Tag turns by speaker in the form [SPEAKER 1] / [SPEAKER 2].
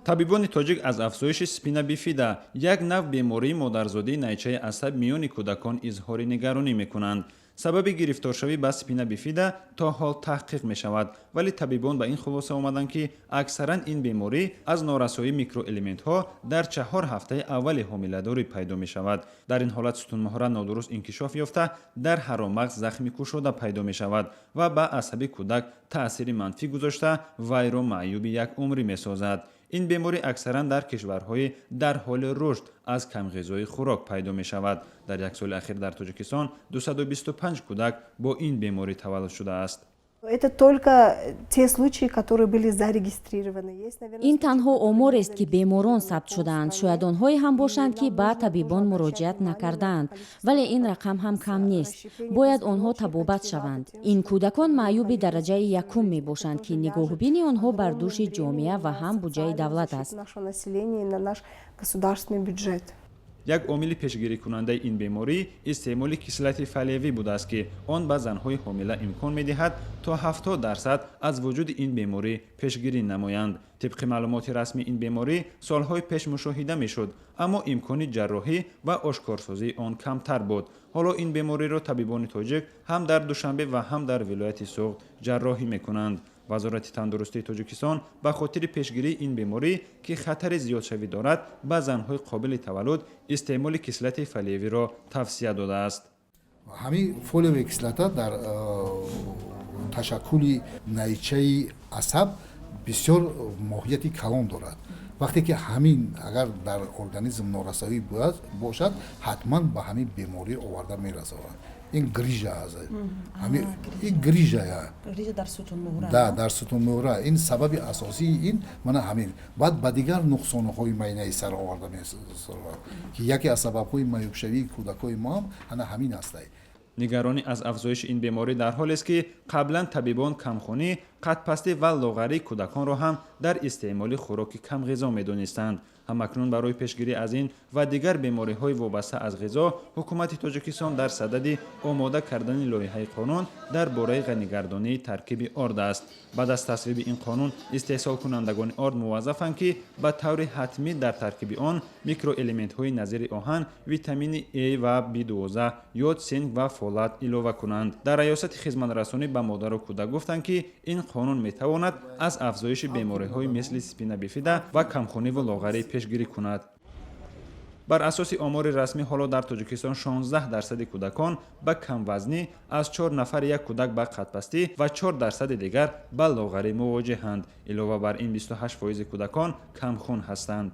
[SPEAKER 1] Табибони тоҷик аз афзоиши спина бифида, як нав бемории модарзодии найчаи асаб, миёни кӯдакон изҳори нигаронӣ мекунанд. Сабаби гирифторшавӣ ба спина бифида то ҳол таҳқиқ мешавад, вале табибон ба ин хулоса омаданд, ки аксаран ин беморӣ аз норасоии микроэлементҳо дар 4 ҳафтаи аввали ҳомиладорӣ пайдо мешавад. Дар ин ҳолат сутунмуҳра нодуруст инкишоф ёфта, дар ҳароммағз захми кушода пайдо мешавад ва ба асаби кӯдак таъсири манфӣ гузошта, вайро маъюби якумрӣ месозад. Ин беморӣ аксаран дар кишварҳои дар ҳоли рушд аз камғизои хӯрок пайдо мешавад. Дар як соли ахир дар Тоҷикистон 225 кӯдак бо ин беморӣ таваллуд шудааст.
[SPEAKER 2] Это только те случаи, которые были зарегистрированы. Есть, наверное,
[SPEAKER 3] Ин танҳо оморест, ки беморон сабт шудаанд. Шояд онҳое ҳам бошанд, ки ба табибон муроҷиат накардаанд, вале ин рақам ҳам кам нест. Бояд онҳо табобат шаванд. Ин кӯдакон маъюби дараҷаи якум мебошанд, ки нигоҳубини онҳо бар дӯши ҷомеа ва ҳам буҷаи давлат аст.
[SPEAKER 2] Нашего населения и на наш государственный бюджет.
[SPEAKER 1] Як омили пешгирикунандаи ин беморӣ истеъмоли кислоти фолиевӣ будааст, ки он ба занҳои ҳомила имкон медиҳад, то 70% аз вуҷуди ин беморӣ пешгирӣ намоянд. Тибқи маълумоти расмӣ, ин беморӣ солҳои пеш мушоҳида мешуд, аммо имкони ҷарроҳӣ ва ошкорсозии он камтар буд. Ҳоло ин бемориро табибони тоҷик ҳам дар Душанбе ва ҳам дар вилояти Суғд ҷарроҳӣ мекунанд. Вазорати тандурустии Тоҷикистон ба хотири пешгирии ин беморӣ, ки хатари зиёдшавӣ дорад, ба занҳои қобили таваллуд истеъмоли кислоти фолиевиро тавсия додааст.
[SPEAKER 4] Ҳамин фолиевая кислота дар ташаккули найчаи асаб бисёр моҳияти калон дорад. Вақте ки ҳамин агар дар организм норасоӣ бошад, ҳатман ба ҳамин беморӣ оварда мерасонад. Ин грижа аст, ин грижа.
[SPEAKER 5] Грижа дар сутунмуҳра.
[SPEAKER 4] Да, дар сутунмуҳра. Ин сабаби асосии ин мана ҳамин. Баъд ба дигар нуқсонҳои майнаи сар оварда мерасонад, ки яке аз сабабҳои маъюбшавии кӯдакҳои мо ҳам ана ҳамин астай.
[SPEAKER 1] Нигаронӣ аз афзоиши ин беморӣ дар ҳолест, ки қаблан табибон камхунӣ, қадпастӣ ва лоғарии кӯдаконро ҳам дар истеъмоли хӯроки камғизо медонистанд. Ҳамакнун барои пешгирӣ аз ин ва дигар бемориҳои вобаста аз ғизо ҳукумати Тоҷикистон дар садади омода кардани лоиҳаи қонун дар бораи ғанигардонии таркиби орд аст. Баъд аз тасвиби ин қонун истеҳсолкунандагони орд муваззафанд, ки ба таври ҳатмӣ дар таркиби он микроэлементҳои назири оҳан, витамини Е ва B12, ёд, синк ва фолат илова кунанд. Дар раёсати хизматрасонӣ ба модару кӯдак гуфтанд, ки ин қонун метавонад аз афзоиши бемориҳои мисли спина бифида ва камхуниву лоғарӣ пешгирӣ кунад. Бар асоси омори расмӣ, ҳоло дар Тоҷикистон 16 дарсади кӯдакон ба камвазнӣ, аз чор нафар як кӯдак ба қадпастӣ ва 4 дарсади дигар ба лоғарӣ мувоҷеҳанд. Илова бар ин, 28 фоизи кӯдакон камхун ҳастанд.